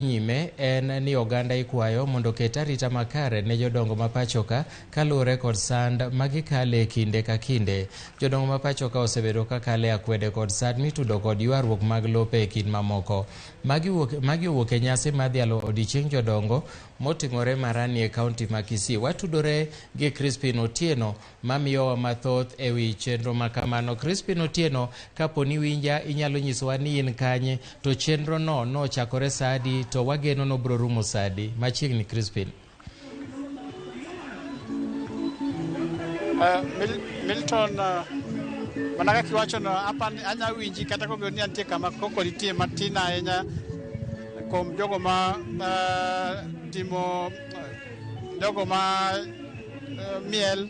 Nyime en ni oganda ikwayo mondo oket arita makare ne jodongo ma pachoka kaluwore kod sand ma gikale kinde ka kinde. Jodongo ma pachoka osebedo ka kale akwede kod sand mitudo kod ywaruok mag lope e kind mamoko. Magi owuok e nyasi mar dhialo odiochieng jodongo motimore Marani e kaunti ma Kisii. Watudore gi Crispin Otieno mamiyowa mathoth e wi chenro ma kamano. Crispin Otieno, kapo ni winja, inyalo nyisowa ni in kanye, to chenro no nochakore sa adi, to wageno nobro rumo sa adi? Machiegni, Crispin. Milton, mana kaka iwachono, anya winji kata kobedo ni antie kama koko nitie matin ahinya kuom jogo ma timo, jogo ma miel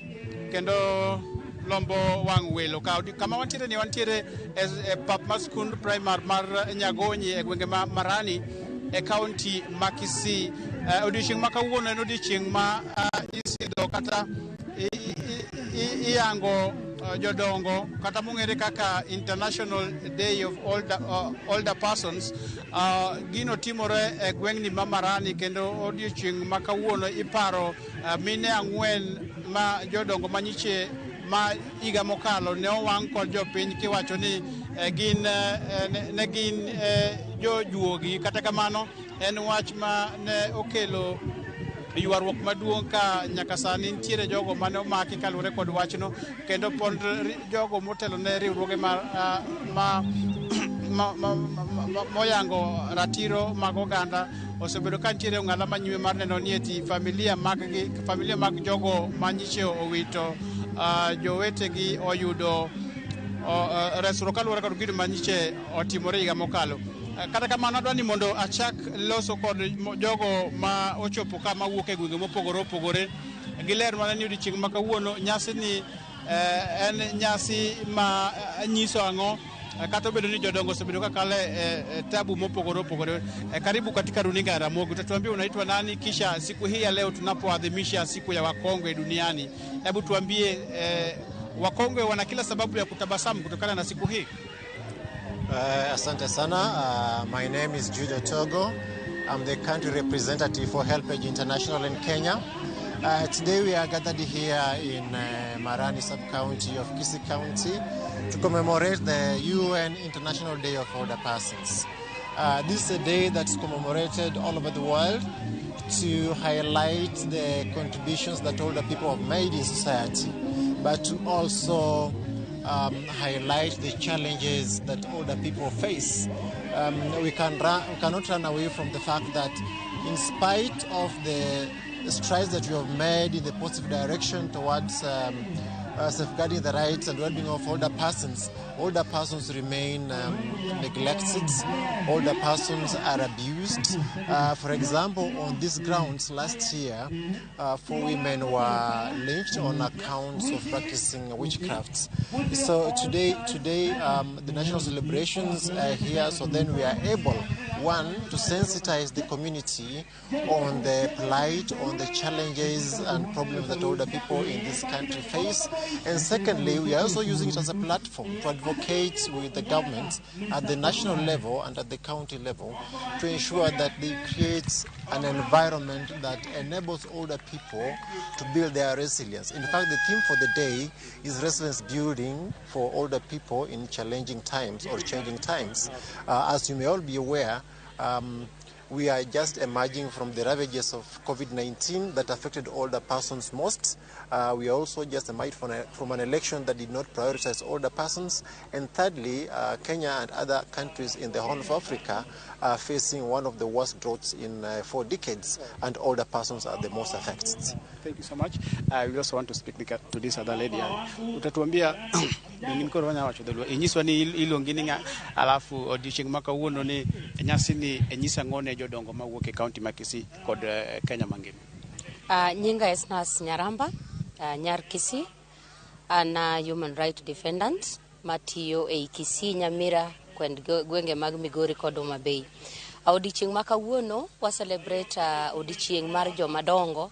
kendo lombo wang' welo ka. Kama wantiere ni wantiere e pap mar skund primar mar Nyagonyi e gwenge ma Marani e kaunti ma Kisii. Odiochieng' ma kawuono en odiochieng' ma isidho kata iyango jodongo kata mong'ere kaka International Day of Older Persons. Gino timore e gweng'ni ma Marani, kendo odiochieng' ma kawuono iparo mine ang'wen ma jodongo manyiche ma higa mokalo ne owang' kod jopiny kiwacho ni gin ne gin jojuogi. Kata kamano, en wach ma ne okelo ywaruok maduong' ka nyaka sani nitiere jogo mane omaki kaluwore kod wachno, kendo pod jogo motelo ne riwruoge ma moyango ratiro mag oganda osebedo ka nitiere ong'ala manyime mar neno ni eti familia mag gi, familia mag jogo manyiche owito jowetegi oyudo resruok kaluwore kod gino manyiche otimore higa mokalo. Kata kamano, adwa ni mondo achak loso kod jogo ma ochopo ka mawuok e gwenge mopogore opogore. Giler mana ni odiochieng' ma kawuono nyasi ni en nyasi ma nyiso ang'o, kata obedo ni jodongo osebedo ka kalo e tabu mopogore opogore. Karibu katika runinga ya Ramogi. Utatuambia unaitwa nani, kisha siku hii ya leo tunapoadhimisha siku ya wakongwe duniani, hebu tuambie, wakongwe wana kila sababu ya kutabasamu kutokana na siku hii? Asante sana. My name is Jude Togo. I'm the country representative for HelpAge International in Kenya. Today we are gathered here in Marani sub-county of Kisii County to commemorate the UN International Day of Older Persons. This is a day that's commemorated all over the world to highlight the contributions that older people have made in society, but to also highlight the challenges that older people face. We cannot run away from the fact that in spite of the strides that we have made in the positive direction towards safeguarding the rights and well-being of older persons remain neglected, older persons are abused. For example, on these grounds last year, four women were lynched on accounts of practicing witchcraft. So today, the national celebrations are here, so then we are able, one, to sensitize the community on the plight, on the challenges and problems that older people in this country face. And secondly, we are also using it as a platform to advocate with the government at the national level and at the county level to ensure that they create an environment that enables older people to build their resilience. In fact, the theme for the day is resilience building for older people in challenging times or changing times. As you may all be aware, we are just emerging from the ravages of COVID-19 that affected older persons most. We are also just emerged from an election that did not prioritize older persons. And thirdly, Kenya and other countries in the Horn of Africa are facing one of the worst droughts in 4 decades, and older persons are the most affected. Thank you so much. We also want to speak to this other lady. Utatuambia gin koro wanya wacho dholuo. Inyiswa ni iluongi ni ng'a, alafu odiochieng' ma kawuono ni nyasi ni nyisa ang'o ne jodongo mawuok e kaunti ma Kisii kod Kenya mangima? Nyinga Esnas Nyaramba, nyar Kisii. An a human right defendant matiyo ei Kisii, Nyamira kod gwenge mag Migori kod Homa Bay. Odiochieng' ma kawuono wa celebrate odiochieng' mar joma dongo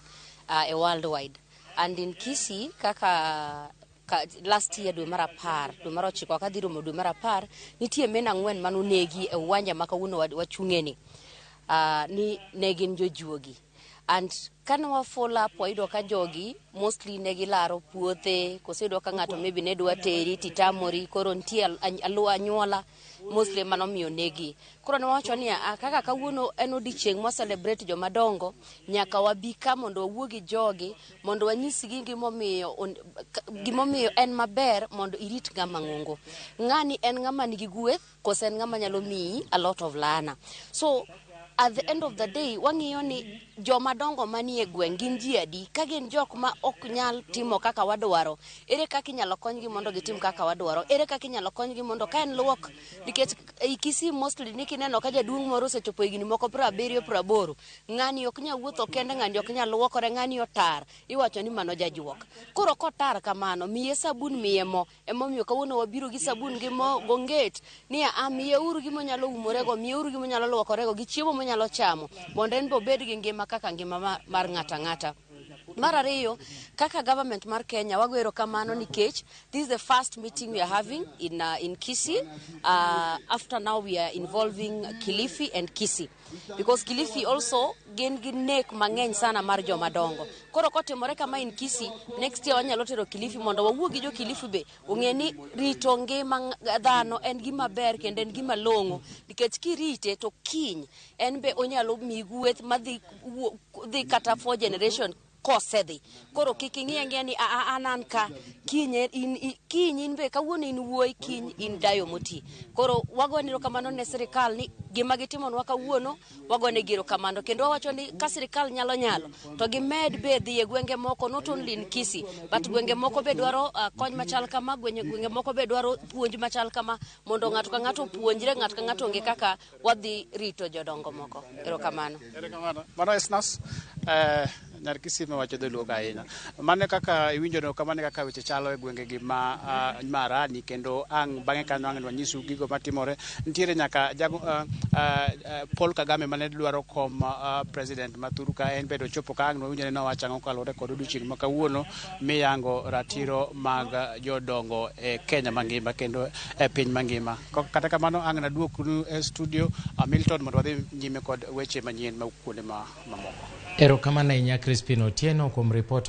e worldwide. And in Kisii kaka ka, last year dwe mar 10, dwe mar 9 kadhi romo dwe mar 10, nitie mine ang'wen manonegi e uwanja ma kawuono wachung'e ni. Ni ne gin jojuogi. And kane wa follow up, wayudo ka jogi mostly ne gilaro puothe, koso iyudo ka ng'ato maybe ne dwa teri titamori, koro nitie anyuola mostly manomiyo negi. Koro ne wawacho ni kaka kawuono en odiochieng' mwa celebrate jomadongo, nyaka wabi ka mondo wawuo gi jogi, mondo wanyisgi gimomiyo en maber mondo irit ng'ama ng'ongo. Ng'ani en ng'ama nigi gweth, koso en ng'ama nyalo miyi a lot of laana. So at the end of the day, wang'iyo ni joma dongo manie gweng' gin ji adi. Ka gin jok ma ok nyal timo kaka wadwaro, ere kaka inyalo konygi mondo gitim kaka wadwaro? Ere kaka inyalo konygi mondo ka en luok? Nikech ei Kisii mostly ni kineno ka jaduong' moro osechopo higni moko 70, 80, ng'ani ok nyal wuotho kende, ng'ani ok nyal luokore, ng'ani otar, iwacho ni mano jajuok. Koro kotar kamano, miye sabun, miye mo. Emomiyo kawuono wabiro gi sabun gi mo gonget ni a miye uru gima onyalo umorego, miye uru gima onyalo luokorego, gi chiemo monyalo chamo, mondo en be obed gi ngima kaka ngima mar ng'ato ang'ata. Mar ariyo, kaka government mar Kenya, wago erokamano nikech this is the first meeting we are having in Kisii. After now we are involving Kilifi and Kisii. Because Kilifi also gin gi nek mang'eny sana mar joma dongo. Koro kotimore kama in Kisii, next year wanyalo tero Kilifi mondo wawuo gi jo Kilifi be ong'e ni rito ngima dhano en gima ber kendo en gima long'o. Nikech kirite to kiny en be onyalo miyi gweth madhi dhi kata four generation kosedhi. Koro kik ing'i ang'iya ni an ka kiny in, kiny in be kawuono in wuoyi, kiny in dayo moti. Koro wagone erokamano ne sirikal ni gima gitimonwa kawuono, wagone gi erokamano. Kendo wawacho ni ka sirikal nyalo nyalo to gimed be dhi e gwenge moko, not only in Kisii but gwenge moko be dwaro kony machal kama, gwenge moko be dwaro puonj machal kama, mondo ng'ato ka ng'ato opuonjre, ng'ato ka ng'ato ong'e kaka wadhi rito jodongo moko. Erokamano. Erokamano. Mano Esnas, nyar Kisii wacho dholuo ka ahinya. Mano kaka iwinjo no, kamano kaka weche chalo e gwenge gi ma Marani, kendo ang' bang'e kanyo ang' wanyisu gigo matimore. Nitiere nyaka jago, Paul Kagame mane dwaro kom president ma thuru ka en bende ochopo ka ang' wawinjo ni nowacho ang'o kaluwore kod odiochieng' ma kawuono miyango ratiro mag jodongo e Kenya mangima kendo e piny mangima. Kata kamano ang' naduoknu e studio Milton mondo wadhi nyime kod weche manyien ma kuonde ma mamoko. Erokamano ahinya Crispin Otieno kuom ripot.